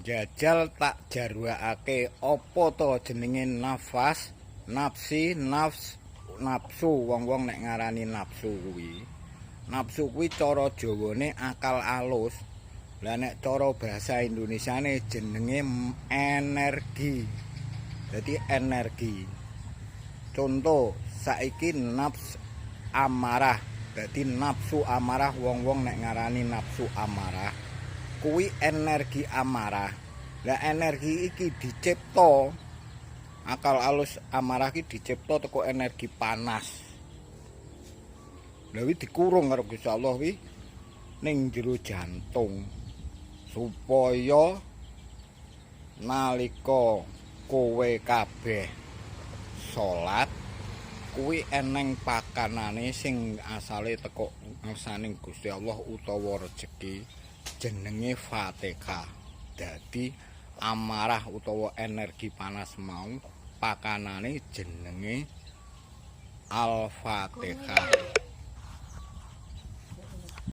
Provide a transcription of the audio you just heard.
Njajal tak jarwakake apa to jenenge nafas, nafsi, nafs, nafsu. Wong-wong nek ngarani nafsu kuwi. Nafsu kuwi cara Jawane akal alus. Lah nek cara bahasa Indonesiane jenenge energi. Dadi energi. Contoh saiki nafs amarah. Dadi nafsu amarah, wong-wong nek ngarani nafsu amarah kuwi energi amarah. Lah energi iki dicipta, akal alus amarah iki dicipta teko energi panas. Lah wi dikurung karo Gusti Allah wi ning jero jantung supaya nalika kowe kabeh salat kuwi eneng pakanane sing asale teko ngersaning Gusti Allah utawa rejeki jenenge Fatihah. Dadi amarah utawa energi panas mau pakanane jenenge Al-Fatihah.